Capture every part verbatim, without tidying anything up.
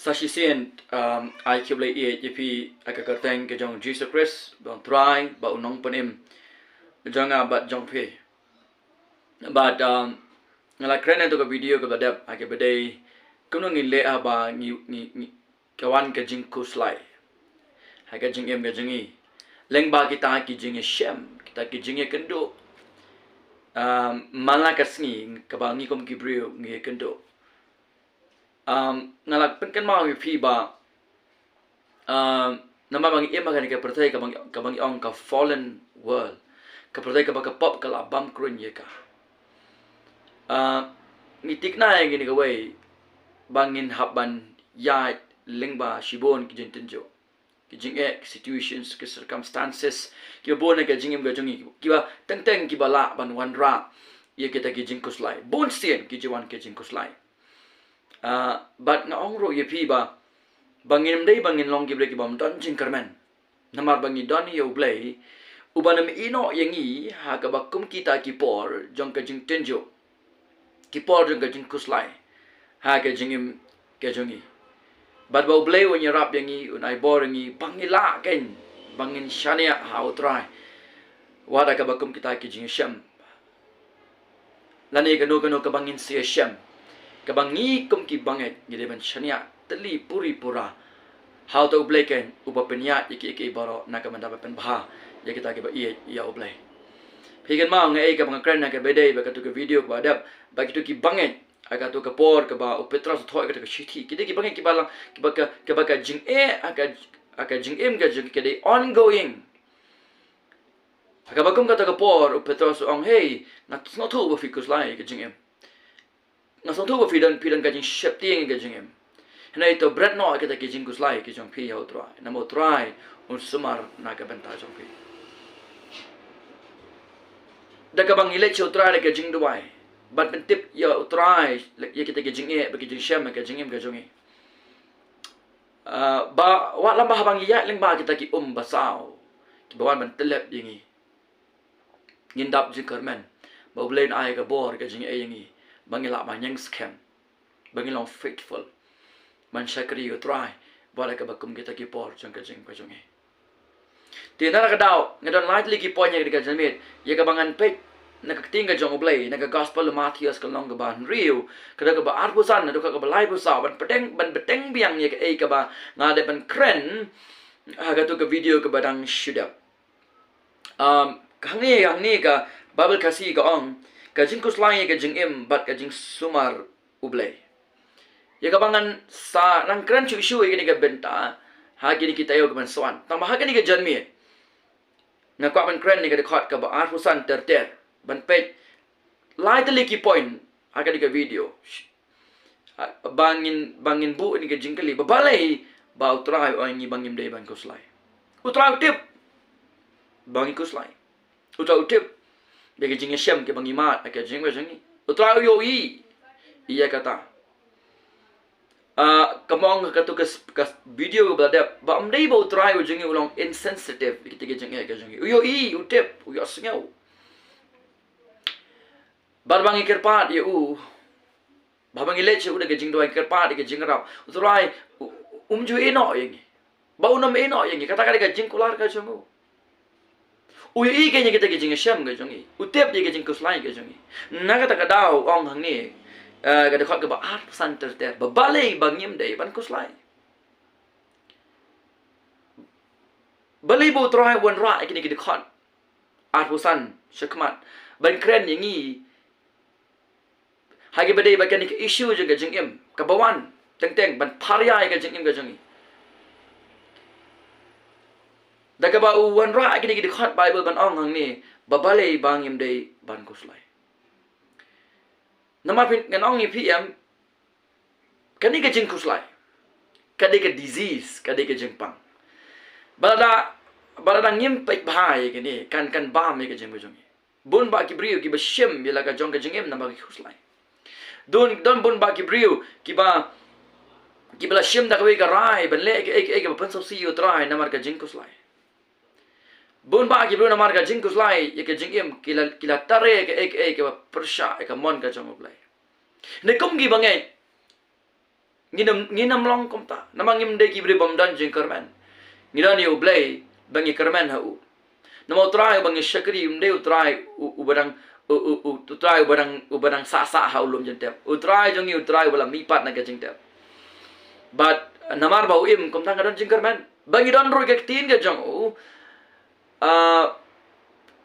Sa shisien, um, ai khublei ïa phi ha ka kyrteng ka jong Jisu Khrist, ba u Trai, ba u Nongpynim jong nga bad jong phi. Bad, um, nga la kren ïa tu ka video kaba dep, ha kaba dei kumno ngin leh haba ngi, ngi, ngi, ka wan ka jingkhuslai ha ka jingim ka jong ngi. Lyngba kita ki jingïashem, kita ki jingïakynduh. Um, man la ka sngi kaba ngi kum ki briew ngi ïakynduh. Um, nga la pynkynmaw ïa phi ba, um, namar ba ngi im ha kane ka pyrthei kaba ngi, kaba ngi ong ka fallen world, ka pyrthei kaba ka pop ka la bam kruiñ ïa ka. Uh, ngi thikna ïa kine kawei ba ngin hap ban ïaid lyngba shibun ki jingtynjuh, ki jingeh, ki situations, ki circumstances kiba bun ha ka jingim ka jong ngi, kiba teng teng kiba lah ban wanrah ïa kita ki jingkhuslai. Bun sien ki ju wan ki jingkhuslai. Ah, bad nga ong ruh ïa phi ba, ba ngim dei ba ngin long ki briew kibym don jingkyrmen. Namar ba ngi don ïa U Blei uban ym ïehnoh ïa ngi ha kaba kum kita ki por jong ka jingtynjuh, ki por jong ka jingkhuslai ha ka jingim ka jong ngi. Bad ba U Blei un ïarap ïa ngi, un ai bor ïa ngi ba ngi lah kein ba ngin shaniah ha U Trai wat ha kaba kum kita ki jingïashem, lane kano kano kaba ngin sa ïashem, kaba ngi kum ki bangeit ngi dei ban shaniah tylli puri pura ha uta U Blei kein uba pynïaid ïa kiei kiei baroh na ka bynta ba pynbha ïa kita kiba ïeit ïa U Blei. Phi kynmaw nga, eh, kaba nga kren ha kaba dei bad katu ka video kaba dep, bad kitu ki bangeit ha katu ka por kaba u Petros u thoh ïa katu ka shithi, ki dei ki bangeit kiba la, kiba ka, kiba ka jingeh ha ka, ha ka jingim ka jong ki ka dei ongoing. Ha kaba kum kata ka por u Petros u ong, "Hei, nga sngewthuh ba phi khuslai ïa ka jingim. Nga sngewthuh ba phi don, phi don ka jingsheptieng ïa ka jingim. Hynrei to bret noh ïa kita ki jingkhuslai ki jong phi ha U Trai, namar U Trai un sumar na ka bynta jong phi." Da kaba ngi leit sha U Trai da ka jingduwai ban pyntip ïa U Trai ïa kita ki jingeh bad ki jingshem ha ka jingim ka jong ngi. Ah, ba wat lamba haba ngi ïaid lyngba kita ki um basaw kiba wan ban tyllep ïa ngi, ngin dap jingkyrmen ba U Blei un ai ka bor ka jingeh ïa ngi ba ngi lah ban ïeng skhem, ba ngi long faithful ban shakri ïa U Trai wat ha kaba kum kita ki por jong ka jingim ka jong ngi. Te na ka daw nga don lai tylli ki point ïa ka jingmut ïa kaba ngan peit na ka ktien ka jong U Blei, na ka Gospel u Mathaios ka lynnong kaba hynriew, ka dkhot kaba arphew san haduh ka kaba laiphew saw, ban bteng, ban bteng biang ïa kaei kaba nga dei ban kren ha katu ka video kaba dang shu dep. Um, hangne, hangne ka Baibl Khasi ka ong, ka jingkhuslai ïa ka jingim bad ka jingsumar U Blei. Ïa kaba ngan sa nang kren shuh shuh ïa kane ka bynta ha kine ki taïew kiban sa wan. Tang ba ha kane ka janmiet nga kwah ban kren ïa ka dkhot kaba arphew san ter ter, ban peit lai tylli ki point ha kane ka video. Ha, ba ngin, ba ngin buh ïa ka jingkylli, ba balei ba U Trai u ong ïa ngi ba ngim dei ban khuslai. U Trai u tip ba ngi khuslai. U Trai u tip ïa ka jingïashem kaba ngi mad ha ka jingim ka jong ngi. U Trai u ïohi ïa kata. Ah, ka mong katu ka, ka video kaba la dep, ba ym dei ba U Trai u jong ngi u long insensitive ïa kita ki jingeh ka jong ngi. U ïohi, u tip, u ïohsngew. Bad ba ngi kyrpad ïa u, ba haba ngi leit sha u da ka jingduwai, ngi kyrpad ïa ka jingïarap, U Trai u, um ju ïehnoh ïa ngi. Ba un ym ïehnoh ïa ngi, kata ka dei ka jingkular ka jong u. U ïohi kein ïa kita ki jingïashem ka jong ngi. U tip ïa ka jingkhuslai ka jong ngi. Na kata ka daw u ong hangne, eh, ka dkhot kaba arphew san ter ter, ba balei ba ngim dei ban khuslai. Balei ba U Trai u wanrah ïa kine ki dkhot arphew san shakhmat ban kren ïa ngi ha kaba dei bad kane ka issue jong ka jingim kaba wan teng teng ban pharia ïa ka jingim ka jong ngi. Da kaba u wanrah ïa kine ki dkhot Baibl ban ong hangne, ba balei ba ngim dei ban khuslai. Namar phi, ngan ong ïa phi em, kane ka jingkhuslai ka dei ka disease, ka dei ka jingpang. Ba lada, ba lada ngim peit bha ïa kane, kan, kan bam ïa ka jingim ka jong ngi. Bun bah ki briew kiba shim ïa la ka jong ka jingim namar ki khuslai. Don, don bun bah ki briew kiba, kiba la shim da kawei ka rai ban leh kaei kaei kaba pynsngewsih ïa U Trai namar ka jingkhuslai. Bun bah ki briew namar ka jingkhuslai ïa ka jingim ki la, ki la tare kaei kaei kaba pyrshah ïa ka mon ka jong U Blei. Ne kum ki bangeit, Ngin ym, ngin ym long kumta. Namar ngim dei ki briew bym don jingkyrmen. Ngi don ïa U Blei ba ngi kyrmen ha u. Namar U Trai uba ngi shakri um dei U Trai u, uba dang, u, u, u, U Trai uba dang, uba dang sah sah ha u lum jingtep. U Trai jong ngi U Trai uba la mihpat na ka jingtep. Bad namar ba u im, kumta nga don jingkyrmen. Ba ngi don ruh ka ktien ka jong u, ah,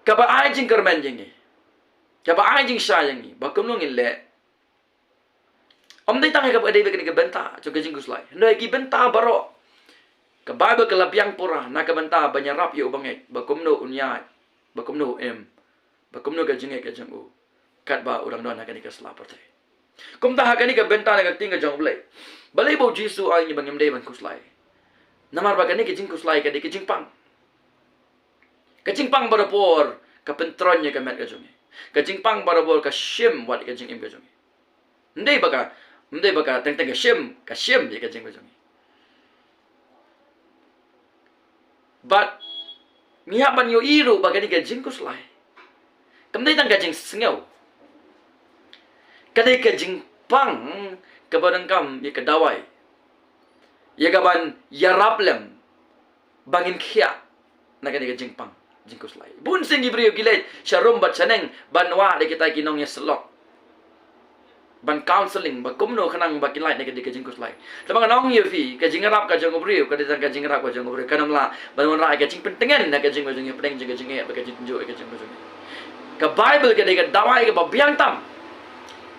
kaba ai jingkyrmen ïa ngi. Kaba ai jingshai ïa ngi ba kumno ngin leh. Ym dei tang ïa kaba dei bad kane ka bynta jong ka jingkhuslai, hynrei ki bynta baroh. Ka Baibl ka la biang pura na ka bynta ban ïarap ïa u bangeit ba kumno un ïaid, ba kumno u im, ba kumno ka jingngeit ka jong u, katba u dang don ha kane ka sla pyrthei. Kumta ha kane ka bynta na ka ktien ka jong U Blei, balei ba U Jisu u ong ïa ngi ba ngim dei ban khuslai? Namar ba kane ka jingkhuslai ka dei ka jingpang. Ka jingpang barabor ka pyntreikam ïa ka met ka jong ngi. Ka jingpang barabor ka shim wat ïa ka jingim ka jong ngi. Ym dei ba ka, ym dei ba ka teng teng ka shim, ka shim ïa ka jingim ka jong ngi. Bad ngi hap ban ïohi ruh ba kane ka jingkhuslai kam dei tang ka jingsngew. Ka dei ka jingpang kaba donkam ïa ka dawai, ïa kaban ïarap lem ba ngin khiah na kane ka jingpang, jingkhuslai. Bun sien ki briew ki leit sha rum bad sha neng ban wad ïa kita ki nongïasyllok, ban counselling ba kumno khnang ba kin lait na kane ka jingkhuslai. Te ba ngan ong ïa phi, ka jingïarap ka jong u briew ka dei tang ka jingïarap ka jong u briew, kan ym lah ban wanrah ïa ka jingpyntngen na ka jingim jong ngi hapdeng jong ka jingeh bad ka jingtynjuh ïa ka jingim jong ngi. Ka Baibl ka dei ka dawai kaba biang tam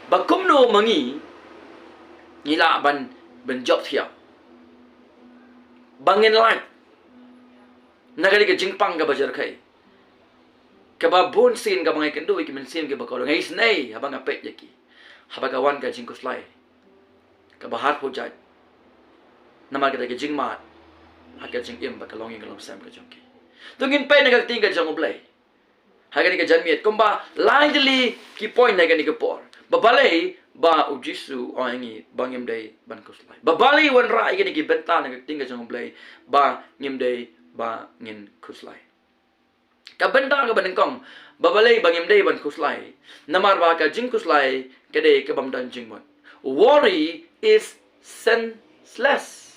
ba kumno ma ngi ngi lah ban, ban jop thiah ba ngin lait na kane ka jingpang kaba jyrkhei, kaba bun sien kaba nga ïakynduh ïa ki mynsiem kiba kordor, nga isynei haba nga peit ïa ki, haba ka wan ka jingkhuslai kaba har pujat namar kata ka jingmad ha ka jingim bad ka longïing ka longsem ka jong ki. To ngin peit na ka ktien ka jong U Blei ha kane ka janmiet kumba lai tylli ki point ha kane ka por. Ba balei ba U Jisu u ong ïa ngi ba ngim dei ban khuslai? Ba balei u wanrah ïa kine ki bynta na ka ktien ka jong U Blei ba ngim dei ba ngin khuslai? Ka bynta kaba nyngkong ba balei ba ngim dei ban khuslai, namar ba ka jingkhuslai ka dei ka bym don jingmut. Worry is senseless.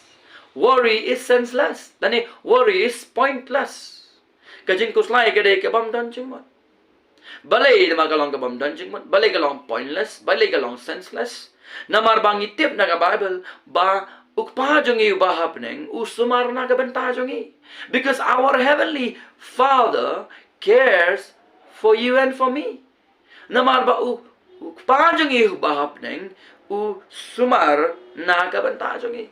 Worry is senseless. Lane worry is pointless. Ka jingkhuslai ka dei ka bym don jingmut. Balei namar ka long ka bym don jingmut? Balei ka long pointless? Balei ka long senseless? Namar ba ngi tip na ka Baibl ba U Kpa jong ngi uba ha bneng u sumar na ka bynta jong ngi. Because our heavenly Father cares for you and for me. Namar ba u, U Kpa jong ngi uba ha bneng u sumar na ka bynta jong ngi.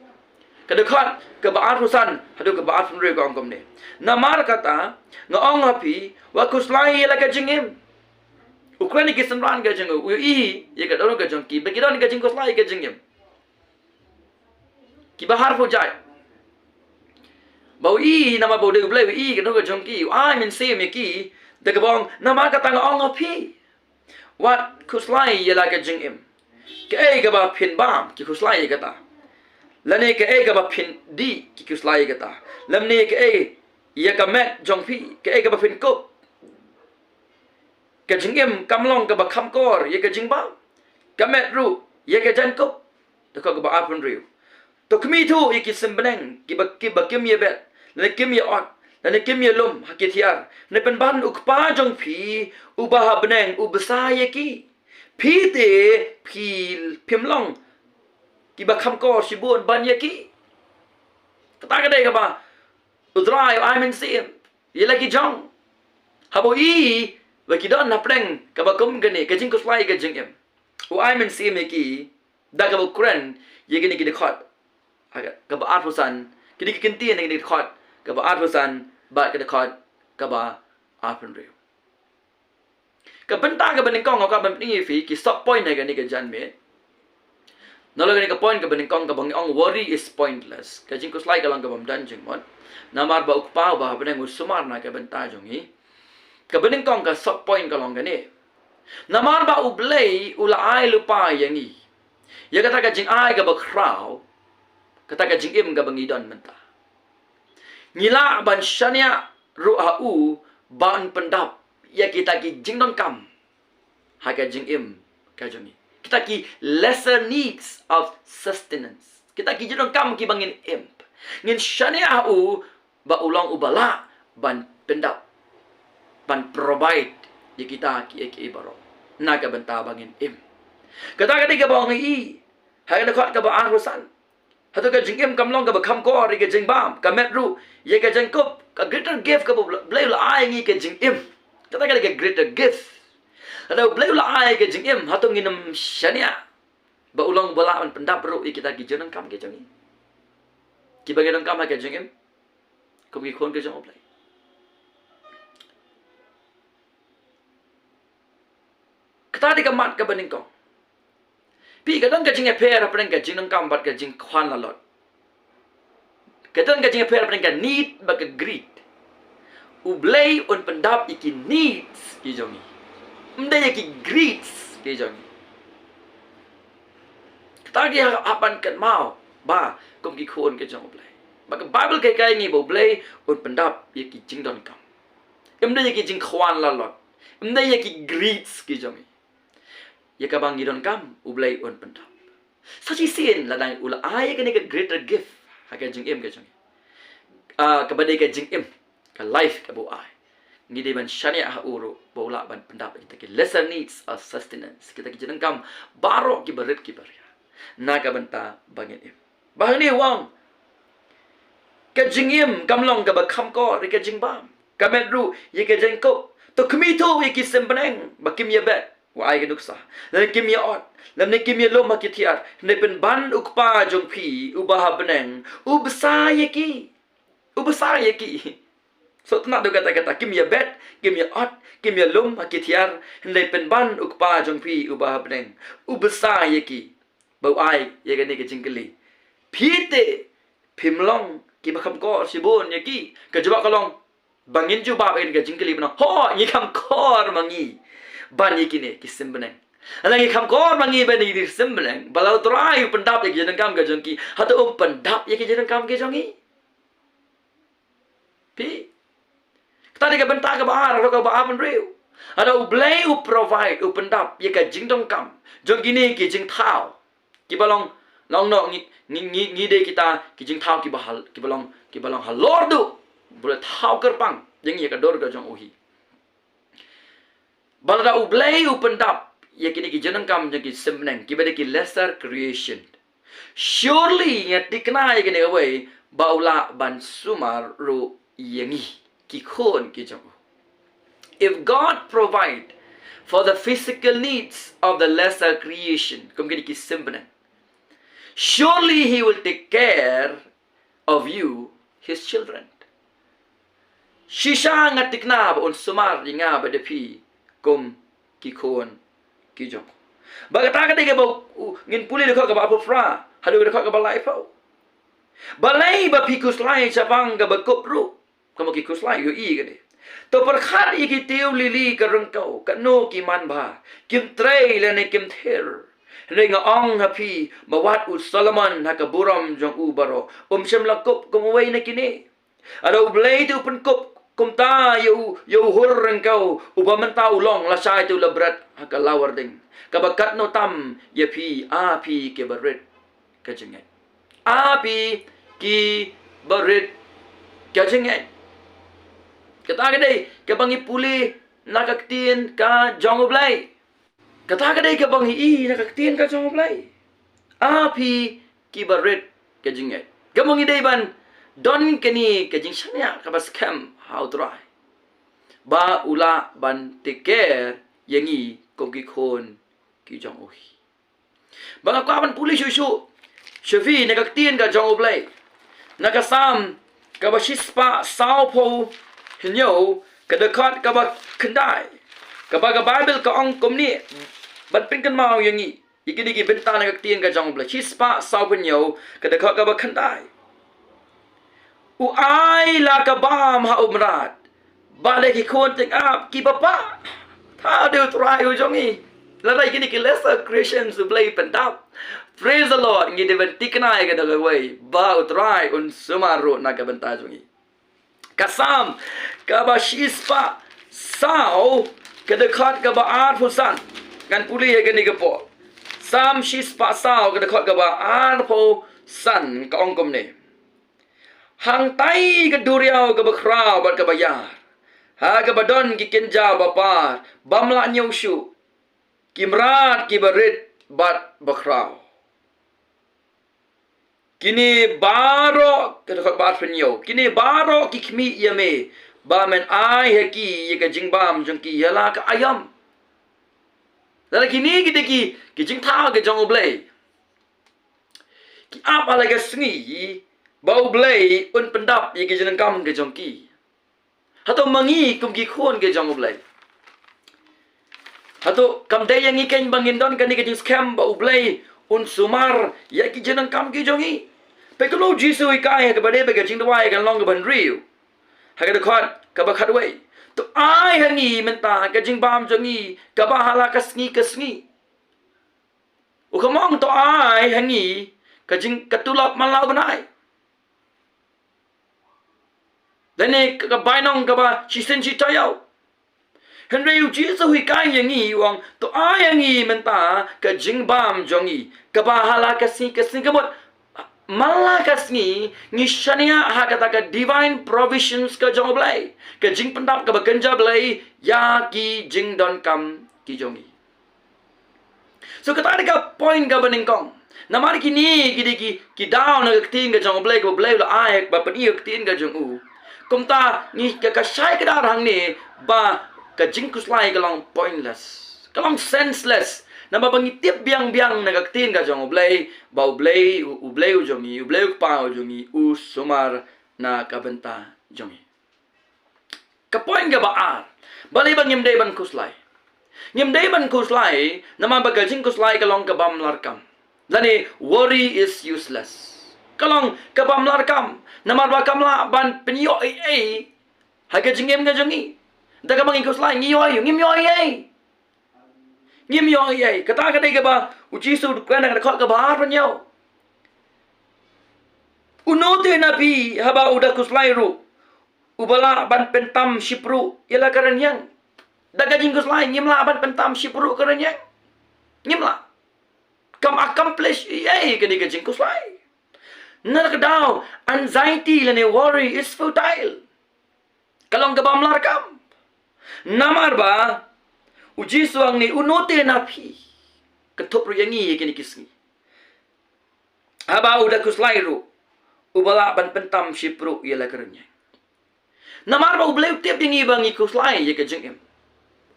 Ka dkhot kaba arphew san haduh kaba arphew hynriew ka ong kumne: Namar kata nga ong ha phi, wat khuslai ïa la ka jingim. U kren ïa ki synran ka jong u, u ïohi ïa ka dohnud ka jong ki ba ki don ka jingkhuslai ïa ka jingim. Kiba har pujat. Ba u ïohi namar ba u dei U Blei, u ïohi ka dohnud ka jong ki, u ai mynsiem ïa ki da kaba ong, namar kata nga ong ha phi, wat khuslai ïa la ka jingim. Kaei kaba phin bam, ki khuslai ïa kata. Lane kaei kaba phin dih, ki khuslai ïa kata. Lane kaei ïa ka met jong phi, kaei kaba phin kup. Ka jingim kam long kaba kham kor ïa ka jingbam, ka met ruh ïa ka jaiñkup. Dkhot kaba arphew hynriew: To khmih thuh ïa ki sim bneng kiba, kiba kim ïabet, lane kim ïa-ot, lane kim ïalum ha ki thiar, ne pynban U Kpa jong phi uba ha bneng u bsa ïa ki. Phi te phi, phim long kiba kham kor shibun ban ïa ki. Kata ka dei kaba U Trai u ai mynsiem ïa la ki jong. Haba u ïohi ba ki don hapdeng kaba kum kane, ka jingkhuslai ka jingim, u ai mynsiem ïa ki da kaba u kren ïa kine ki dkhot, ha ka, kaba arphew san, kine ki kyntien, kine ki dkhot kaba arphew san bad ka dkhot kaba arphew hynriew. Ka bynta kaba nyngkong nga kwah ban pyni ïa phi ki sub point ha kane ka janmiet. Nalor kane ka point kaba nyngkong kaba ngi ong worry is pointless, ka jingkhuslai ka long ka bym don jingmut, namar ba U Kpa uba ha bneng u sumar na ka bynta jong ngi. Kaba nyngkong ka sub point ka long kane: Namar ba U Blei u la ai lypa ïa ngi ïa kata ka jingai kaba khraw, kata ka jingim kaba ngi don mynta. Ngi lah ban shaniah ruh ha u ban pyndap ïa kita ki jingdonkam ha ka jingim ka jong ngi, kita ki lesser needs of sustenance, Kita ki jingdonkam kiba ngin im. Ngin shaniah ha u ba u long uba lah ban pyndap, ban provide ïa kita kiei kiei baroh na ka bynta ba ngin im. Kata ka dei kaba ngi i ha ka dkhot kaba arphew san. Hato ka jingim kam long kaba kham kor ïa ka jingbam, ka met ruh ïa ka jingkup? Ka greater gift kaba U Blei u la ai ngi ka jingim. Kata ka dei ka greater gift. Lada U Blei u la ai ka jingim, hato ngin ym shaniah ba u long uba lah ban pyndap ruh ïa kita ki jingdonkam ki jong ngi kiba ngi donkam ha ka jingim kum ki khun ki jong U Blei? Kata dei ka mat kaba nyngkong. Phi, ka don ka jingïapher hapdeng ka jingdonkam bad ka jingkhwan lalot. Ka don ka jingïapher hapdeng ka need bad ka greed. U Blei un pyndap ïa ki needs ki jong ngi, ym dei ïa ki greeds ki jong ngi. Kata ki hap ban kynmaw ba kum ki khun ki jong U Blei, ba ka Bible ka hikai ngi ba U Blei un pyndap ïa ki jingdonkam, ym dei ïa ki jingkhwan lalot, ym dei ïa ki greeds ki jong ngi. Ïa kaba ngi donkam U Blei un pyndap. Sa shisien lada u la ai ïa kane ka greater gift ha ka jingim ka jong ngi, ah, kaba dei ka jingim, ka life kaba u ai, ngi dei ban shaniah ha u ruh ba u lah ban pyndap ïa kita ki lesser needs of sustenance, kita ki jingdonkam baroh kiba rit kiba ria na ka bynta ba ngin im. Ba hangne u ong, ka jingim kam long kaba kham kor ïa ka jingbam, ka met ruh ïa ka jingkup. To khmih thuh ïa ki symphang ba kim ïabet, u ai ka nuksa, lane kim ïaot, lane kim ïalum ha ki thiar, hynrei pynban U Kpa jong phi uba ha bneng u bsa ïa ki. U bsa ïa ki. Sngewtynnat da kata kata, kim ïabet, kim ïaot, kim ïalum ha ki thiar, hynrei pynban U Kpa jong phi uba ha bneng u bsa ïa ki. Ba u ai ïa kane ka jingkylli: Phi te, phim long kiba kham kor shibun ïa ki? Ka jubab ka long, ba ngin jubab ïa kane ka jingkylli ban ong, hooid, ngi kham kor ma ngi ban ïa kine ki symphang. Lada ngi kham kor ma ngi ban ïa kine ki symphang, ba lada U Trai u pyndap ïa ki jingdonkam ki jong ki, hato um pyndap ïa ki jingdonkam ki jong ngi? Phi, kata dei ka bynta kaba ar, kaba arphew hynriew. Lada U Blei u provide, u pyndap ïa ka jingdonkam jong kine ki jingthaw kiba long, long noh, ngi, ngi, ngi, ngi dei kita ki jingthaw kiba hal-, kiba long, kiba long halor duh, ba u la thaw kyrpang ïa ngi ha ka dur ka jong u hi. Ba lada U Blei u pyndap ïa kine ki jingdonkam jong ki symphang, kiba dei ki lesser creation, surely nga thikna ïa kane kawei, ba u lah ban sumar ruh ïa ngi ki khun ki jong u. If God provide for the physical needs of the lesser creation, kum kine ki symphang, surely he will take care of you, his children. Shisha nga thikna ba un sumar ïa nga bad ïa phi kum ki khun ki jong u. Ba kata ka dei kaba u, ngin pule dkhot kaba arphew phra haduh dkhot kaba laiphew. Balei ba phi khuslai shaphang kaba kup ruh? Ka mut ki khuslai, ïohi kane. To pyrkhat ïa ki tiew lili ka ryngkew, katno ki man bha, kim trei lane kim thir. Hynrei nga ong ha phi ba wat u Solomon ha ka burom jong u baroh um shym la kup kum uwei na kine. Lada U Blei te u pynkup kumta ïa u, ïa u hur ryngkew uba mynta u long, lashai te u la bret ha ka lawar ding. Kaba katno tam ïa phi, a phi kiba rit ka jingngeit. A phi kiba rit ka jingngeit. Kata ka dei kaba ngi pule na ka ktien ka jong U Blei. Kata ka dei kaba ngi i na ka ktien ka jong U Blei. A phi kiba rit ka jingngeit. Kaba ngi dei ban don kane ka jingshaniah kaba skhem ha U Trai, ba u lah ban take care ïa ngi kum ki khun ki jong u hi. Ba nga kwah ban pule shuh shuh sha phi na ka ktien ka jong U Blei, na ka Salm kaba shispah sawphew hynñiew, ka dkhot kaba khyndai, kaba ka Baibl ka ong kumne, ban pynkynmaw ïa ngi ïa kine ki bynta na ka ktien ka jong U Blei. Shispah sawphew hynñiew, ka dkhot kaba khyndai: U ai la ka bam ha u mrad, bad la ki khun tyngab kiba pah. Thaw dei U Trai u jong ngi. Lada ïa kine ki lesser creations U Blei pyndap, praise the Lord, ngi dei ban thikna ïa kane kawei, ba U Trai un sumar ruh na ka bynta jong ngi. Ka Salm kaba shispah saw, ka dkhot kaba arphew san. Ngan pule ïa kane ka por. Salm shispah saw, ka dkhot kaba arphew san ka ong kumne: Hangtai ka duriaw kaba khraw bad kaba ïar, ha kaba don ki kynja ba par bym lah ñiew shuh, ki mrad kiba rit bad ba khraw. Kine baroh, ka dkhot ba arphew hynñiew, kine baroh ki khmih ïa me ba men ai ha ki ïa ka jingbam jong ki ïa la ka aïom. Lada kine ki dei ki, ki jingthaw ki jong U Blei, ki ap ha la ka sngi ba U Blei un pyndap ïa ki jingdonkam ki jong ki. Hato ma ngi kum ki khun ki jong U Blei, hato kam dei ïa ngi keiñ ba ngin don kane ka jingskhem ba U Blei un sumar ïa ki jingdonkam ki jong ngi? Peit kumno U Jisu u hikai ha kaba dei bad ka jingduwai ha ka lynnong kaba hynriew, ha ka dkhot kaba khatwei: To ai ha ngi mynta ka jingbam jong ngi kaba ha la ka sngi ka sngi. U kham ong to ai ha ngi ka jing, ka tulop man la u bnai, lane ka, ka bainong kaba shisien shi taïew. Hynrei U Jisu u hikai ïa ngi, u ong to ai ha ngi mynta ka jingbam jong ngi kaba ha la ka sngi ka sngi. Ka mut man la ka sngi ngi shaniah ha kata ka divine provisions ka jong U Blei, ka jingpyndap kaba kynja Blei ïa ki jingdonkam ki jong ngi. So kata ka dei ka point kaba nyngkong. Namar kine ki dei ki, ki daw na ka ktien ka jong U Blei, kaba U Blei u la ai ba pyni ka ktien ka jong u. Kumta ngi ka, ka shai kdar hangne ba ka jingkhuslai ka long pointless, ka long senseless. Namar ba ngi tip biang biang na ka ktien ka jong U Blei ba U Blei, U, U Blei u jong ngi, U Blei U Kpa u jong ngi u sumar na ka bynta jong ngi. Ka point kaba ar, balei ba ngim dei ban khuslai? Ngim dei ban khuslai namar ba ka jingkhuslai ka long ka bym larkam. Lane worry is useless. Ka long ka bym larkam namar ba kam lah ban pynïoh ei ei ha ka jingim ka jong ngi. Da kaba ngi khuslai ngi ïoh ei, ngim ïoh ei ei. Ngim ïoh ei ei. Kata ka dei kaba U Jisu u kren ha ka dkhot kaba arphew hynñiew. Uno te na phi haba u da khuslai ruh uba lah ban pyntam shipruh ïa la ka rynïeng? Da ka jingkhuslai ngim lah ban pyntam shipruh ka rynïeng. Ngim lah. Kam accomplish ei ei kane ka jingkhuslai. Na ka daw anxiety lane worry is futile. Ka long ka bym larkam. Namar ba U Jisu u ong ne uno te na phi, ka thup ruh ïa ngi ïa kine ki sngi, haba u da khuslai ruh uba lah ban pyntam shipruh ïa la ka rynïeng. Namar ba U Blei u tip ïa ngi ba ngi khuslai ïa ka jingim.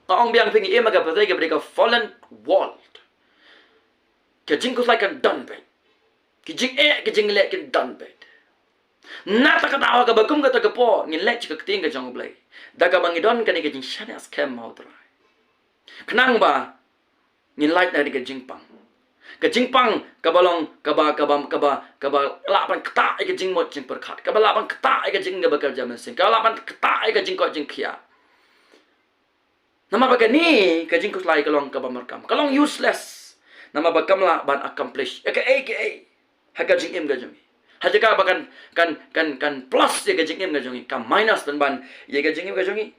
Nga ong biang phi, ngi im ha ka pyrthei kaba dei ka fallen world. Ka jingkhuslai kan don beit. Ki jingeh ki jingleh kin don beit. Na kata ka daw ha kaba kum kata ka por ngin leit sha ka ktien ka jong U Blei da kaba ngi don kane ka jingshaniah skhem ha U Trai, khnang ba ngin lait na ka jingpang. Ka jingpang kaba long kaba, kaba, kaba, kaba lah ban ktah ïa ka jingmut jingpyrkhat, kaba lah ban ktah ïa ka jing, kaba ka jam sing, kaba lah ban ktah ïa ka jingkoit jingkhiah. Namar ba kane ka jingkhuslai ka long kaba markam, ka long useless. Namar ba kam lah ban accomplish ïa kaei kaei ha ka jingim ka jong ngi. Ha jaka ba kan, kan, kan, kan plus ïa ka jingim ka jong ngi, ka minus pynban ïa ka jingim ka jong ngi.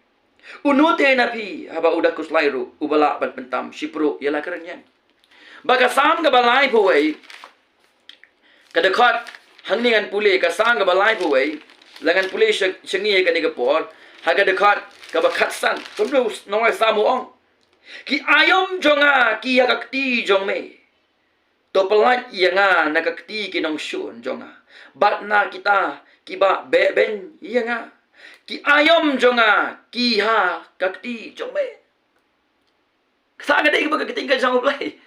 Uno te na phi haba u da khuslai ruh uba lah ban pyntam shipruh ïa la ka rynïeng. Ba ka Salm kaba laiphew wei, ka dkhot, hangne ngan pule ka Salm kaba laiphew wei, la ngan pule sha, sha ngi ïa kane ka por, ha ka dkhot kaba khatsan, kumno u nongrwai Salm u ong: Ki aïom jong nga ki ha ka kti jong me. To pyllait ïa nga na ka kti ki nongshun jong nga bad na kita kiba beh beiñ ïa nga. Ki aïom jong nga ki ha ka kti jong me. Kata ka dei kaba ka ktien ka jong U Blei.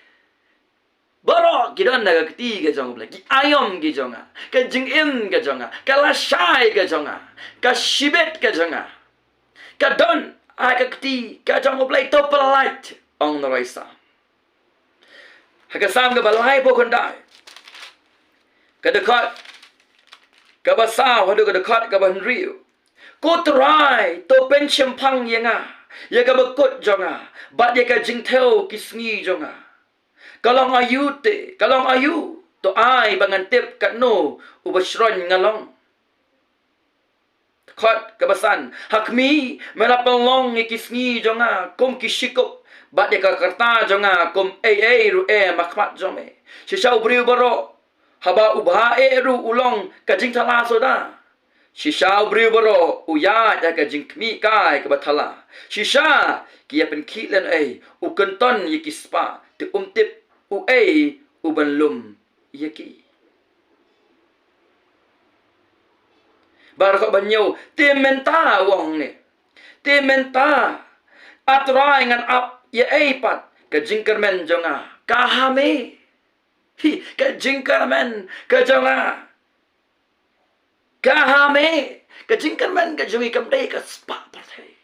Baroh ki don na ka kti ka jong U Blei. Ki aïom ki jong nga, ka jingim ka jong nga, ka lashai ka jong nga, ka shibit ka jong nga, ka don ha ka kti ka jong U Blei. To pyllait, ong nongrwai Salm. Ha ka Salm kaba laiphew khyndai, ka dkhot kaba saw haduh ka dkhot kaba hynriew: Ko Trai, to pynshemphang ïa nga, ïa kaba kut jong nga bad ïa ka jingthew ki sngi jong nga. Ka long aïu te, ka long aïu, to ai ba ngan tip katno uba shroiñ nga long. Dkhot kaba san: Ha khmih, me la pynlong ïa ki sngi jong nga kum ki shikup, bad ïa ka rta jong nga kum ei ei ruh em ha khmat jong me. Shisha u briew baroh Haba u bha eh ruh u long ka jingthala soda. Shisha u briew baroh u ïaid ha ka jingkhmih kai kaba thala. Shisha ki ïa pynkhih lehnoh ei, u kynton ïa ki spah, te um tip uei u ban lum ïa ki. Baroh ban ñiew, te mynta u ong ne. Te mynta, A Trai, ngan ap ïa ei pat? Ka jingkyrmen jong nga ka ha me. Hi, ka jingkyrmen ka jong nga ka ha me. Ka jingkyrmen ka jong ngi kam dei ka spah pyrthei.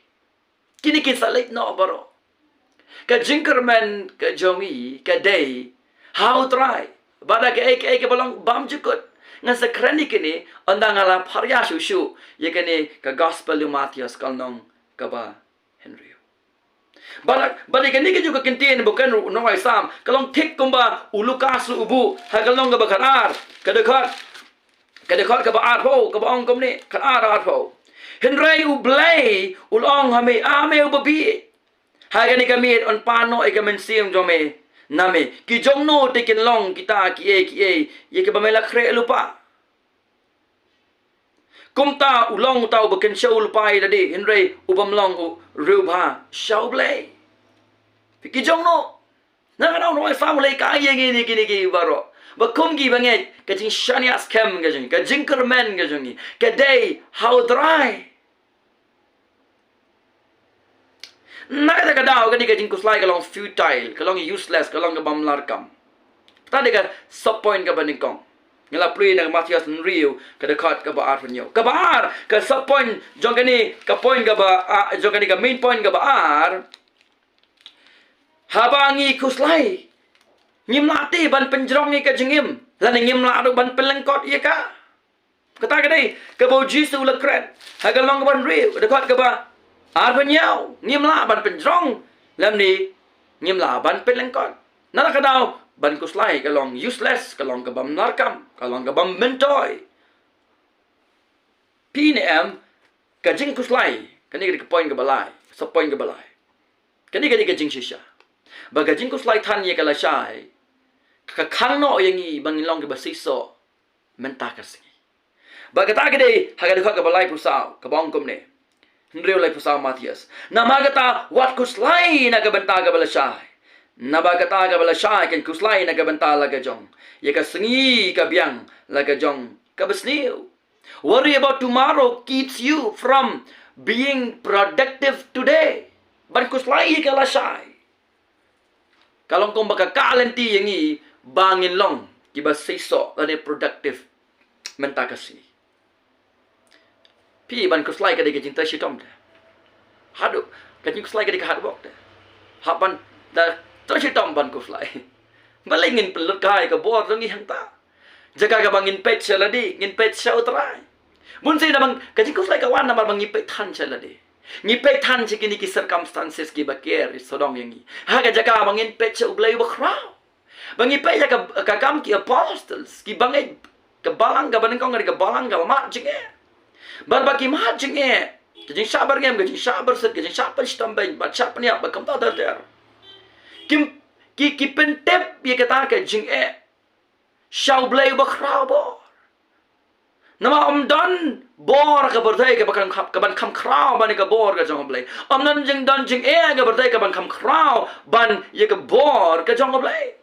Kine ki sa leit noh baroh. Ka jingkyrmen ka jong ngi ka dei ha U Trai. Bad da kaei kaei kaba long bymjukut. Ngan sa kren ïa kine ynda nga la pyrshah shuh shuh ïa kane ka gospel u Mathaios ka lynnong kaba hynriew. Bad, bad ïa kane ka jong ka ktien ba ong u nongïalam ka long thik kumba u Lukas ruh u buh ha ka lynnong kaba khatar, ka dkhot, ka dkhot kaba arphew, kaba ong kumne, khatar arphew. Hynrei U Blei u la ong ha me, A me uba bieit, ha kane ka miet yn pan noh ïa ka mynsiem jong me na me. Ki jong no te kin long kita kiei kiei ïa kiba me la khreh lypa? Kumta u long uta uba kynshew lypa ïa lade, hynrei u bym long u riewbha sha U Blei. Ki jong no. Na ka daw nongïalam u leh ka ïa ngi ne kine ki baroh. Ba kum ki bangeit, ka jingshaniah skhem ka jong ngi, ka jingkyrmen ka jong ngi ka dei ha U Trai. Na kata ka daw kane ka jingkhuslai ka long futile, ka long useless, ka long kaba ym lah kam. Kata dei ka sub point kaba nyngkong. Nga la plie na ka Mathaios hynriew, ka dkhot kaba arphew hynñiew. Kaba ar, ka sub point jong kane, ka point kaba, ah, jong kane ka main point kaba ar. Haba ngi khuslai, ngim lah te ban pynjrong ïa ka jingim, lane ngim lah ruh ban pynlyngkot ïa ka. Kata ka dei kaba U Jisu u la kren ha ka lynnong kaba hynriew, dkhot kaba arphew hynñiew. Ngim lah ban pynjrong, lymne ngim lah ban pynlyngkot. Na kata ka daw ban khuslai ka long useless, ka long kaba ym lah kam, ka long kaba ym myntoi. Phi ne em, ka jingkhuslai, kane ka dei ka point kaba lai, sub point kaba lai. Kane ka dei ka jingshisha. Ba ka jingkhuslai than ïa ka lashai ka khang noh ïa ngi ba ngin long kiba seisoh mynta ka sngi. Bad kata ka dei ha ka dkhot kaba laiphew saw, kaba ong kumne. Hynriew laiphew saw Mathaios. Namar kata wat khuslai na ka bynta kaba lashai. Naba kata kaba lashai kan khuslai na ka bynta la ka jong ïa ka sngi ka biang la ka jong kaba sniew. Worry about tomorrow keeps you from being productive today. Ban khuslai ïa ka lashai ka long kumba ka kah lynti ïa ngi ba ngin long kiba seisoh lane productive mynta ka sngi. Phi, ban khuslai ka dei ka jingtrei shitom te. Haduh, ka jingkhuslai ka dei ka hard work te. Hap ban da trei shitom ban khuslai. Balei ngin pynlut kai ka bor jong ngi hangta? Jaka kaba ngin peit sha lade, ngin peit sha U Trai. Bun sien namar ka jingkhuslai ka wan namar ba ngi peit than sha lade. Ngi peit than sha kine ki circumstances kiba ker sawdong ïa ngi. Ha ka jaka ba ngin peit sha U Blei uba khraw. Ba ngi peit ïa ka, ka kam ki apostles, ki bangeit, ka balang kaba nyngkong, ka balang kaba mad jingeh. Bad ba ki mad jingeh, ka jingshah byrngem, ka jingshah byrsit, ka jingshah pynshitom beiñ, bad shah pynïap, bad kumta ter ter. Kim, ki, ki pyntip ïa kata ka jingeh sha U Blei uba khraw bor. Namar ym don bor ka pyrthei kaba kan kham, kaban kham khraw ban ïa ka bor ka jong U Blei. Ym don jing, don jingeh ka pyrthei kaban kham khraw ban ïa ka bor ka jong U Blei.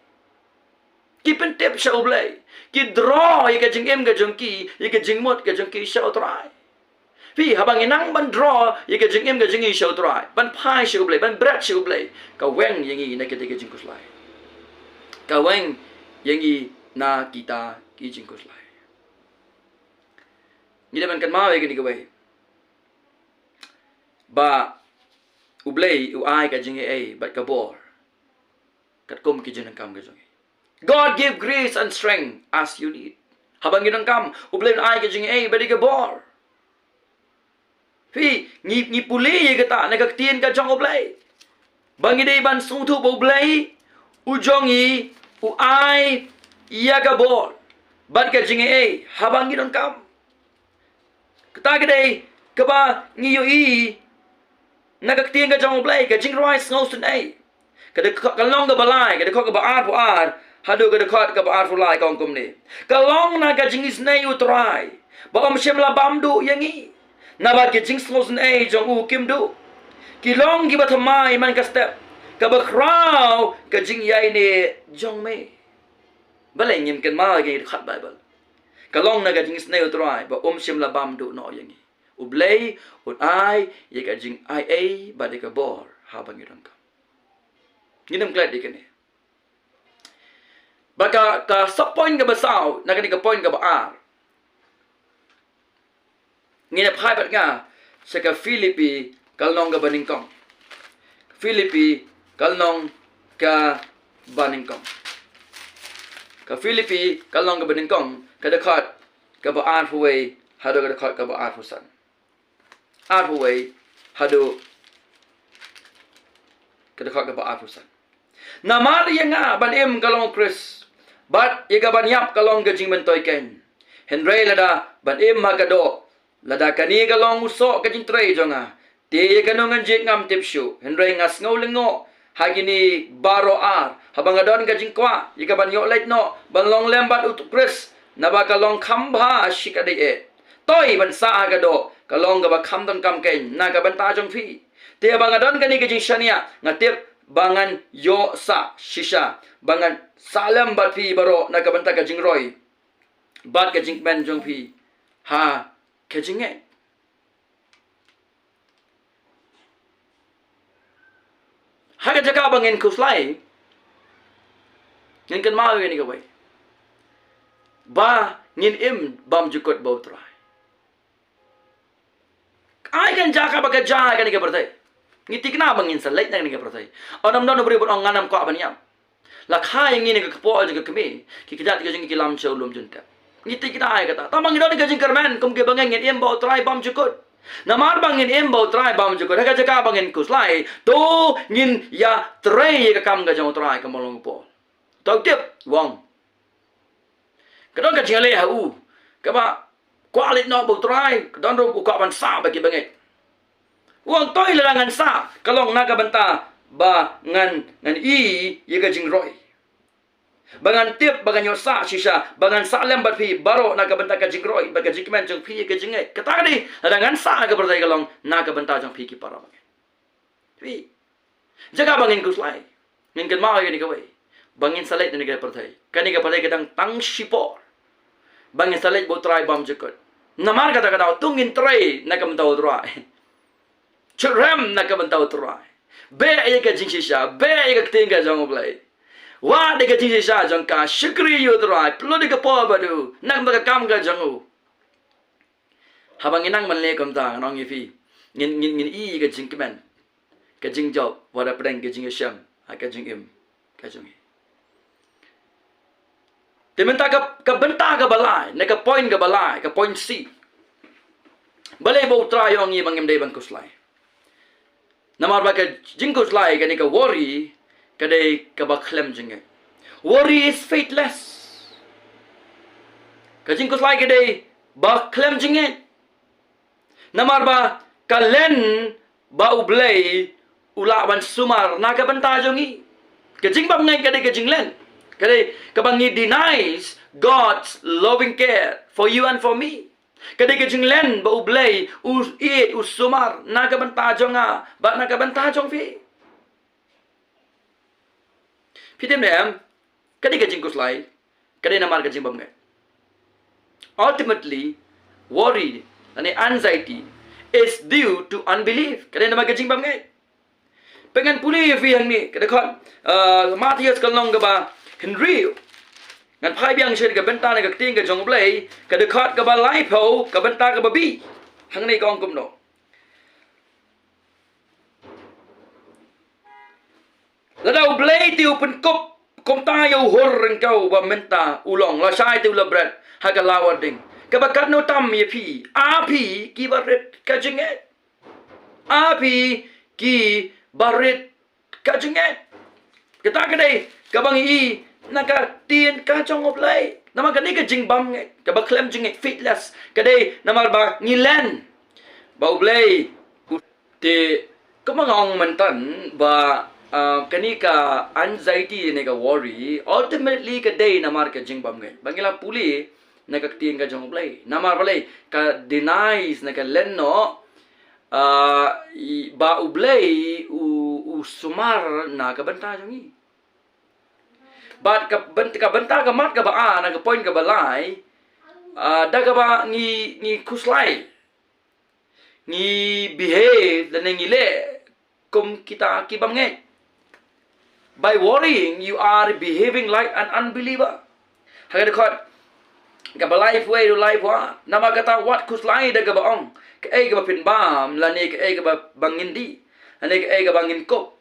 Ki pyntip sha U Blei. Ki draw ïa ka jingim ka jong ki, ïa ka jingmut ka jong ki sha U Trai. Phi, haba ngi nang ban draw ïa ka jingim ka jong ngi sha U Trai, ban phai sha U Blei, ban bret sha U Blei, ka weng ïa ngi na kita ki jingkhuslai. Ka weng ïa ngi na kita ki jingkhuslai. Ngi dei ban kynmaw ïa kane kawei, ba U Blei u ai ka jingaiei bad ka bor katkum ki jingdonkam ka jong ngi. God give grace and strength as you need. Haba ngi donkam, U Blei un ai ka jingaiei bad ka bor. Phi, ngi, ngi pule ïa kata na ka ktien ka jong U Blei. Ba ngi dei ban sngewthuh ba U Blei u jong ngi u ai ïa ka bor bad ka jingaiei haba ngi donkam. Kata ka dei kaba ngi ïohi na ka ktien ka jong U Blei, ka jingrwai sngewsynei. Ka dei ka, ka lynnong kaba lai, ka dei ka, kaba arphew ar, Haduh ka dkhot kaba arphew lai ka ong kumne. Ka long na ka jingisynei u Trai ba um shym la bam duh ïa ngi. Naba ki jingsngewsynei jong u kim duh. Ki long kiba thymmai man ka step kaba khraw ka jingïaineh jong me. Balei ngim kynmaw ïa kine ki dkhot Baibl? Ka long na ka jingisynei u Trai ba um shym la bam duh noh ïa ngi. U Blei un ai ïa ka jingaiei bad ïa ka bor haba ngi donkam. Ngin ym klet ïa kane. Bad ka, ka sub point kaba saw na kane ka point kaba ar. Ngin ïa phai bad nga sha ka Philippi ka lynnong kaba nyngkong. Philippi ka lynnong kaba nyngkong. Ka Philippi ka lynnong kaba nyngkong, ka dkhot kaba arphew wei haduh ka dkhot kaba arphew san. Arphew wei haduh ka dkhot kaba arphew san. Namar ïa nga ban im ka long u Khrist, bad ïa ka ban ïap ka long ka jingmyntoi keiñ. Hynrei lada ban im ha ka doh, lada kane ka long u soh ka jingtrei jong nga, te ïa kano ngan jied ngam tip shuh. Hynrei nga sngew lyngngoh ha kine baroh ar, haba nga don ka jingkwah ïa ka ban ïoh leit noh ban long lem bad u Khrist, naba ka long kham bha shikatdei eh. Toi ban sah ha ka doh ka long kaba kham donkam keiñ na ka bynta jong phi. Te haba nga don kane ka jingshaniah, nga tip ba ngan ïoh sah shisha, ba ngan sah lem bad phi baroh na ka bynta ka jingroi bad ka jingkmen jong phi ha ka jingngeit. Ha ka jaka ba ngin khuslai, ngin kynmaw ïa kane kawei, ba ngin im bymjukut bad u Trai. Ai kan jaka ba ka jaka kane ka pyrthei. Ngi thikna ba ngin sa leit na kane ka pyrthei. Ym don u briew ban ong ngan ym kwah ban ïap. La kha ïa ngi ne ka kpoh jong ka kmie, ki kjat ka jong ngi ki lam sha u lum jyntep. Ngi thikna ïa kata. Tang ba ngi don ka jingkyrmen kum ki bangeit, ngin im bad u Trai bymjukut. Namar ba ngin im bad u Trai bymjukut, ha ka jaka ba ngin khuslai, to ngin ïatrei ïa ka kam ka jong u Trai, kumba long u Paul. To tip, u ong, ka don ka jingïaleh ha u kaba kwah leit noh bad u Trai, ka don ruh u kwah ban sah bad ki bangeit. U ong, toi lada ngan sah, ka long na ka bynta ba ngan, ngan ïoh ïa ka jingroi, ba ngan tip, ba ngan ïoh sah shisha, ba ngan sah lem bad phi baroh na ka bynta ka jingroi bad ka jingkmen jong phi ïa ka jingngeit. Kata ka dei, lada ngan sah ha ka pyrthei, ka long na ka bynta jong phi ki para bangeit. Phi, jaka ba ngin khuslai, ngin kynmaw ïa kane kawei, ba ngin sa leit na kane ka pyrthei. Kane ka pyrthei ka dang tang shipor. Ba ngin sa leit bad u Trai bymjukut. Namar kata ka daw to ngin trei na ka bynta u Trai. Chut rem na ka bynta u Trai. Beh ïa ka jingshisha, beh ïa ka ktien ka jong u Blei. Wad ïa ka jingshisha jong ka, shakri ïa u Trai, pynlut ïa ka por bad u, na ka bynta ka kam ka jong u. Haba ngin nang ban leh kumta, ngan ong ïa phi, ngin, ngin, ngin ïoh ïa ka jingkmen, ka jingjop, wat hapdeng ka jingïashem ha ka jingim ka jong ngi. Te mynta ka, ka bynta kaba lai, ne ka point kaba lai, ka point C. Balei ba u Trai u ong ïa ngi ba ngim dei ban khuslai? Namar ba ka jingkhuslai, kane ka worry, ka dei kaba khlem jingngeit. Worry is faithless. Ka jingkhuslai ka dei ba khlem jingngeit. Namar ba ka len ba u Blei u lah ban sumar na ka bynta jong ngi. Ka jingbymngeit ka dei ka jinglen. Ka dei kaba ngi denies God's loving care for you and for me. Ka dei ka jinglen ba u Blei u ïeit, u sumar na ka bynta jong nga bad na ka bynta jong phi. Phi tip ne em, ka dei ka jingkhuslai, ka dei namar ka jingbymngeit. Ultimately, worry, lane anxiety, is due to unbelief. Ka dei namar ka jingbymngeit. Pynban ngan pule ïa phi hangne, ka dkhot, uh, Mathaios ka lynnong kaba hynriew. Ngan phai biang sha ka bynta na ka ktien ka jong u Blei, ka dkhot kaba laiphew, ka bynta kaba B. Hangne ka ong kumno. Lada u Blei te u pynkup kumta ïa u hur ryngkew ba mynta u long, lashai te u la bret ha ka lawar ding, kaba katno tam ïa phi, a phi kiba rit ka jingngeit. A phi kiba rit ka jingngeit. Kata ka dei kaba ngi i na ka ktien ka jong u Blei. Namar kane ka jingbymngeit, kaba khlem jingngeit, faithless, ka dei namar ba ngi len ba u Blei u, te kumba nga ong mynta ba Ah, kane ka anxiety ne ka worry, ultimately ka dei namar ka jingbymngeit. Ba ngi la pule na ka ktien ka jong U Blei. Namar balei ka denies ne ka len noh, ah, i, ba U Blei u, u sumar na ka bynta jong ngi. Bad ka byn-, ka bynta ka mat kaba ar, na ka point kaba lai, ah, da kaba ngi, ngi khuslai, ngi behave, lane ngi leh kum kita ki bymngeit. By worrying, you are behaving like an unbeliever. Ha ka dkhot kaba laiphew wei, laiphew ar. Namar kata wat khuslai da kaba ong, kaei kaba pynbam, lane kaei kaba ngin dih, lane kaei kaba ngin kup.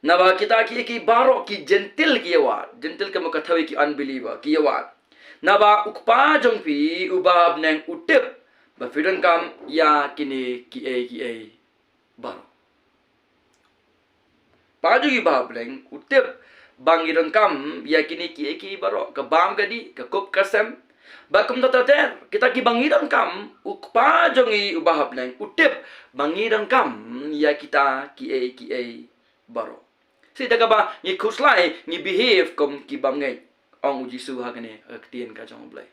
Naba kita kiei kiei baroh ki Jentil ki ïawad. Jentil ka mut ka thaw ïa ki unbeliever, ki ïawad. Naba U Kpa jong phi uba ha bneng u tip ba phi donkam ïa kine kiei kiei baroh. Kpa jong ngi uba ha bneng u tip ba ngi donkam ïa kine kiei kiei baroh, ka bam ka dih, ka kup ka sem. Bad kumta ter ter, kita kiba ngi donkam, U Kpa jong ngi uba ha bneng u tip ba ngi donkam ïa kita kiei kiei baroh. Shisha da kaba ngi khuslai, ngi behave kum ki bymngeit, ong U Jisu ha kane ka ktien ka jong U Blei.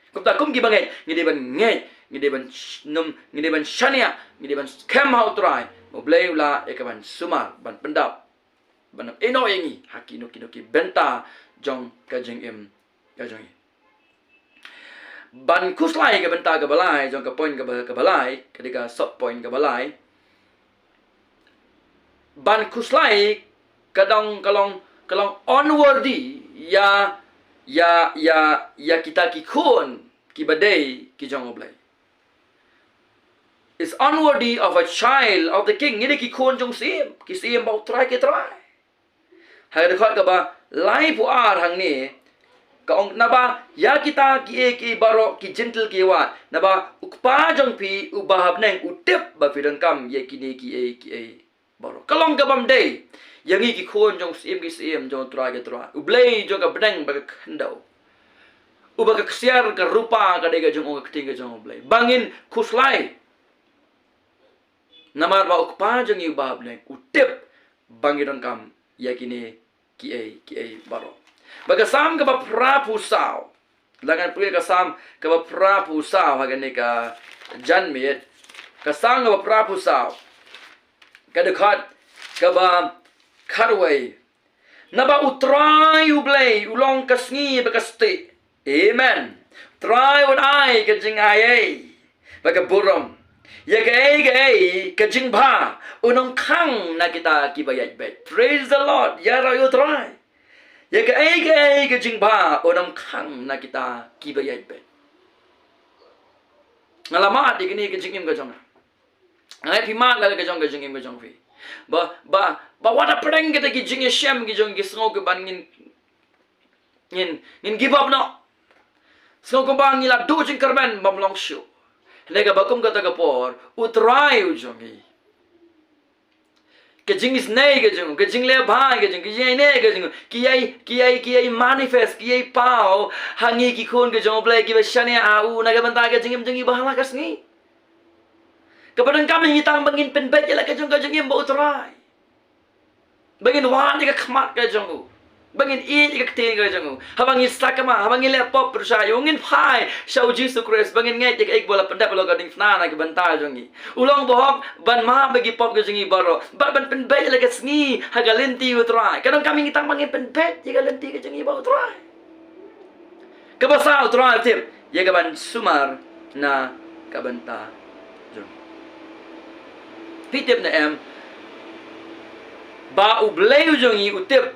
Kumta kum ki bymngeit, ngi dei ban ngeit, ngi dei ban sh-, num, ngi dei ban shaniah, ngi dei ban skhem ha U Trai. U Blei u lah ïa ka ban sumar, ban pyndap, ban ïehnoh ïa ngi ha kino kino ki bynta jong ka jingim ka jong ngi. Ban khuslai ka bynta kaba lai, jong ka point kaba, kaba lai, ka dei ka sub point kaba lai. Ban khuslai ka dang, ka long, ka long unworthy ïa, ïa, ïa, ïa kita ki khun kiba dei ki jong U Blei. Is unworthy of a child of the king. Ngi dei ki khun jong u syiem, ki syiem ba u Trai ki trai. Ha ka dkhot kaba laiphew ar hangne ka ong, naba ïa kita kiei kiei baroh ki Jentil ki ïawad. Naba U Kpa jong phi uba ha bneng u tip ba phi donkam ïa kine kiei kiei baroh. Ka long ka bym dei ïa ngi ki khun jong u syiem ki syiem, jong u Trai ki trai, U Blei jong ka bneng bad ka khyndew, uba ka ksiar ka rupa ka dei ka jong u, ka ktien ka jong U Blei, ba ngin khuslai. Namar ba U Kpa jong ngi uba ha bneng u tip ba ngi donkam ïa kine kiei kiei baroh. Bad ka Salm kaba phraphew saw, la ngan pule ka Salm kaba phraphew saw ha kane ka janmiet. Ka Salm kaba phraphew saw, ka dkhot kaba khatwei. Naba U Trai U Blei u long ka sngi bad ka stieh. Amen. U Trai un ai ka jingai ei bad ka burom. Ïa kaei kaei ka jingbha un ym khang na kita kiba ïaid beit. Praise the Lord. Ïaroh ïa U Trai. Ïa kaei kaei ka jingbha un ym khang na kita kiba ïaid beit. Nga la mad ïa kane ka jingim ka jong nga. Nga ai phi mad la ka jong ka jingim ka jong phi. Ba, ba, ba wat hapdeng kita ki jingïashem ki jong ki sngew ki ban ngin, ngin, ngin give up noh. Sngew kumba ngi la duh jingkyrmen bym long shuh. Hynrei kaba kum kata ka por, U Trai u jong ngi, ka jingisynei ka jong u, ka jingleh bha ka jong u, ka jingïaineh ka jong u, ki ïai, ki ïai, ki ïai manifest, ki ïai paw ha ngi ki khun ka jong U Blei kiba shaniah ha u na ka bynta ka jingim jong ngi ba ha la ka sngi. Kaba donkam ïa ngi tang ba ngin pynbeit ïa la ka jong ka jingim bad U Trai. Ba ngin wad ïa ka khmat ka jong u. Ba ngin ïeit ïa ka ktien ka jong u. Haba ngi sakma, haba ngi leh pop pyrshah, ïa u ngin phai sha U Jisu Khrist, ba ngin ngeit ïa kaei kaba u la pyndep halor ka diengphna na ka bynta jong ngi. U long bahok ban map ïa ki pop ka jong ngi baroh bad ban pynbeit ïa la ka sngi ha ka lynti U Trai. Ka donkam ïa ngi tang ba ngin pynbeit ïa ka lynti ka jong ngi bad U Trai. Kaba saw, U Trai u tip ïa kaban sumar na ka bynta jong ngi. Phi tip ne em ba U Blei u jong ngi u tip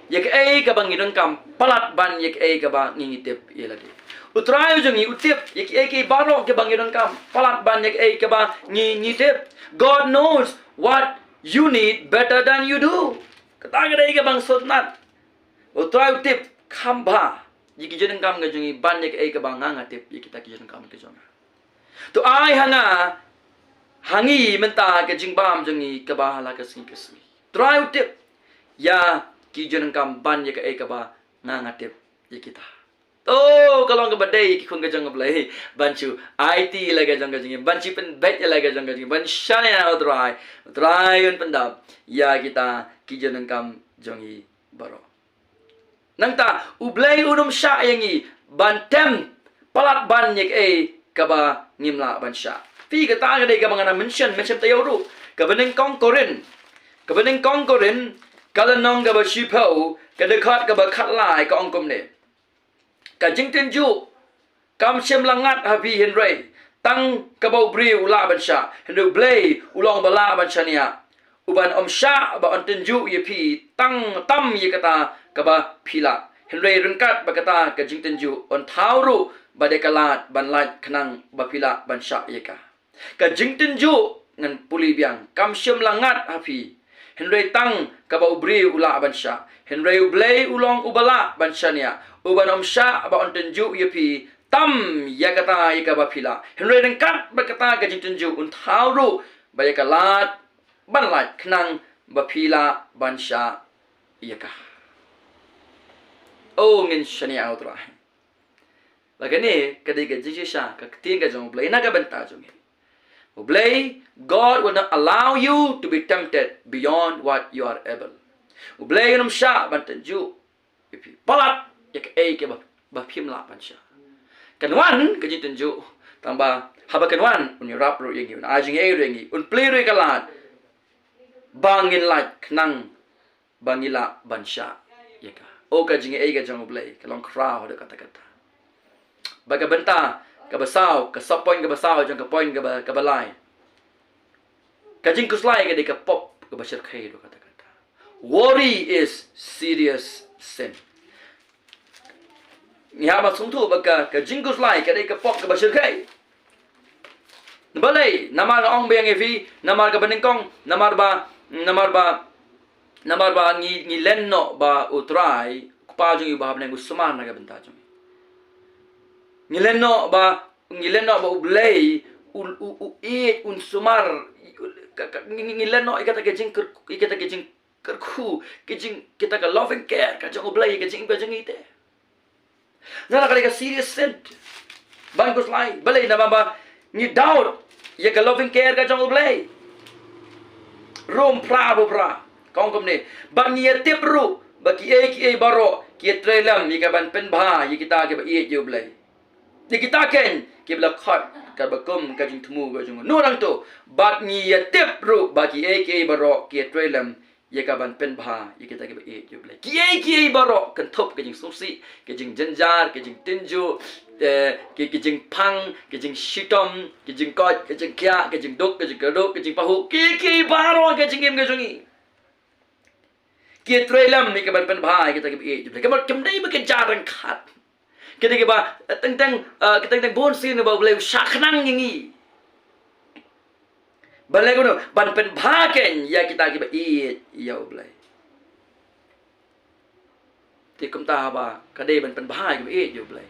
ïa kaei kaba ngi donkam palat ban ïa kaei kaba ngi, ngi tip ïa lade. U Trai u jong ngi u tip ïa kaei kaei baroh kaba ngi donkam palat ban ïa kaei kaba ngi, ngi tip. God knows what you need better than you do. Kata ka dei kaba nga sngewtynnat. U Trai u tip kham bha ïa ki jingdonkam ka jong ngi ban ïa kaei kaba nga, nga tip ïa kita ki jingdonkam ka jong nga. To ai ha nga, ha ngi mynta ka jingbam jong ngi kaba ha la ka sngi ka sngi. U Trai u tip ïa ki jingdonkam ban ïa kaei kaba nga, nga tip ïa kita. To, ka long kaba dei ki khun ka jong U Blei ban shu aiti ïa la ka jong ka jingim, ban shu pynbeit ïa la ka jong ka jingim, ban shaniah ha U Trai. U Trai un pyndap ïa kita ki jingdonkam jong ngi baroh. Nangta U Blei un ym shah ïa ngi ban tem palat ban ïa kaei kaba ngim lah ban shah. Phi, kata ka dei kaba nga nang mention, mention taïew ruh. Kaba nyngkong Korinth, kaba nyngkong Korinth, ka lynnong kaba shiphew, ka dkhot kaba khatlai, ka ong kumne: Ka jingtynjuh kam shym la ngat ha phi, hynrei tang kaba u briew u lah ban shah. Hynrei U Blei u long uba lah ban shaniah, uban ym shah ba un tynjuh ïa phi tang tam ïa kata kaba phi lah. Hynrei ryngkat bad kata ka jingtynjuh un thaw ruh bad ïa ka lad ban lait khnang ba phi lah ban shah ïa ka. Ka jingtynjuh, ngan pule biang, kam shym la ngat ha phi, hynrei tang kaba u briew u lah ban shah. Hynrei U Blei u long uba lah ban shaniah, uban ym shah ba un tynjuh ïa phi tam ïa kata ïa kaba phi lah. Hynrei ryngkat bad kata ka jingtynjuh un thaw ruh bad ïa ka lad ban lait khnang ba phi lah ban shah ïa ka. O, ngin shaniah ha U Trai. Ba kane ka dei ka jingshisha ka ktien ka jong U Blei na ka bynta jong ngi. U Blei, God will not allow you to be tempted beyond what you are able. U Blei un ym shah ban tynjuh ïa phi palat ïa kaei kaba, ba phim lah ban shah. Kan wan ka jingtynjuh, tang ba haba kan wan un ïarap ruh ïa ngi, un ai jingaiei ruh ïa ngi, un plie ruh ïa ka lad ba ngin lait khnang ba ngi lah ban shah ïa ka. O, ka jingaiei ka jong U Blei ka long khraw haduh katta katta. Bad ka bynta kaba saw, ka sub point kaba saw jong ka point kaba, kaba lai. Ka jingkhuslai ka dei ka pop kaba shyrkhei haduh katta katta. Worry is serious sin. Ngi hap ban sngewthuh ba ka, ka jingkhuslai ka dei ka pop kaba shyrkhei. Balei? Namar nga ong biang ïa phi, namar kaba nyngkong, namar ba, namar ba, namar ba ngi, ngi len noh ba U Trai, U Kpa jong ngi uba ha bneng u sumar na ka bynta jong ngi. Ngi len noh ba, ngi len noh ba U Blei u, u, u ïeit, un sumar. Ka, ka, ngi, ngi, ngi len noh ïa kata ka jingkyrkhu, ïa kata ka jing kyrkhu, ka jing, kita ka loving care ka jong U Blei, ka jingim ka jong ngi te. Nangta ka dei ka serious sin ban khuslai. Balei? Namar ba ngi doubt ïa ka loving care ka jong U Blei. Rom phra, Rom phra, ka ong kumne: Bad ngi ïa tip ruh ba kiei kiei baroh ki ïa trei lem ïa ka ban pynbha ïa kita kiba ïeit ïa U Blei, ïa kita keiñ kiba la khot katba kum ka jingthmu ka jong u. Nangta, bad ngi ïa tip ruh ba kiei kiei baroh ki ïa trei lem ïa ka ban pynbha ïa kita kiba ïeit ïa U Blei. Kiei kiei baroh, kynthup ka jingsngewsih, ka jingjynjar, ka jingtynjuh, eh, ka, ka jingphang, ka jingshitom, ka jingkoit, ka jingkhiah, ka jingduk, ka jingkyrduh, ka jingpahuh, kiei kiei baroh ka jingim ka jong ngi ki ïa trei lem ïa ka ban pynbha ïa kita kiba ïeit ïa U Blei. Ka mut kam dei ba ka jingryngkat. Ka dei kaba, eh, teng teng, eh, ka teng teng bunsien ba U Blei u shah khnang ïa ngi. Ban leh kumno? Ban pynbha keiñ ïa kita kiba ïeit ïa U Blei. Te kumta ba ka dei ban pynbha ïa kiba ïeit ïa U Blei.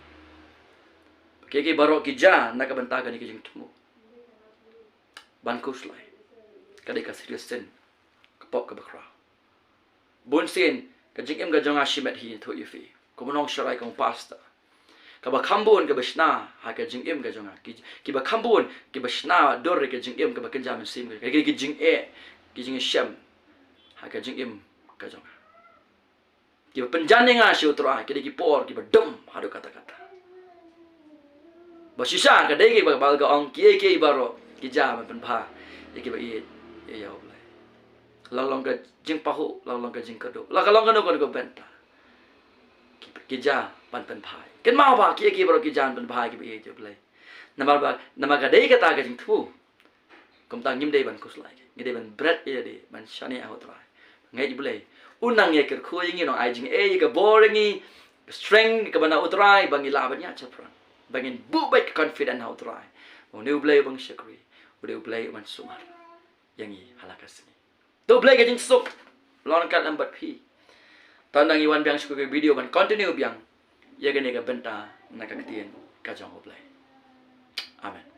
Kiei kiei baroh ki jia na ka bynta kane ka jingthmu ban khuslai. Ka dei ka serious sin, ka pop kaba khraw. Bunsien ka jingim ka jong nga shimet hi, ïathuh ïa phi, kum u nongsharai, kum u pastor. Kaba kham bun kaba shna ha ka jingim ka jong nga, ki, kiba kham bun kiba shna dur ïa ka jingim kaba kynja mynsiem, ka, ka, ka jingeh, ka jingshem ha ka jingim ka jong nga. Kiba pynjan ïa nga sha U Trai, ki dei ki por kiba dum haduh katta katta. Ba shisha ka dei kaba ka Baibl ka ong, kiei kiei baroh ki jia ban pynbha ïa kiba ïeit ïa U Blei. La long ka jingpahuh, la long ka jingkyrduh, la ka long kano kano ka bynta, ki, ki jia ban pynbha. Kynmaw ba kiei kiei baroh ki jia ban pynbha ïa kiba ïeit ïa U Blei. Namar ba, namar ka dei kata ka jingthmu. Kumta ngim dei ban khuslai, ngi dei ban bret ïa lade, ban shaniah ha U Trai. Ngeit U Blei un nang ïa kyrkhu ïa ngi, un nang ai jingaiei, ka bor ïa ngi, ka strength kaba na U Trai ba ngi lah ban ïaid shaphrang, ba ngin buh beit ka confident ha U Trai. Une U Blei uba ngi shakri u dei U Blei uban sumar ïa ngi ha la ka sngi. To U Blei ka jingsuk long ryngkat lem bad phi. Tang ngi wan biang sha ka video ban continue biang ïa kane ka bynta na ka ktien ka jong U Blei. Amen.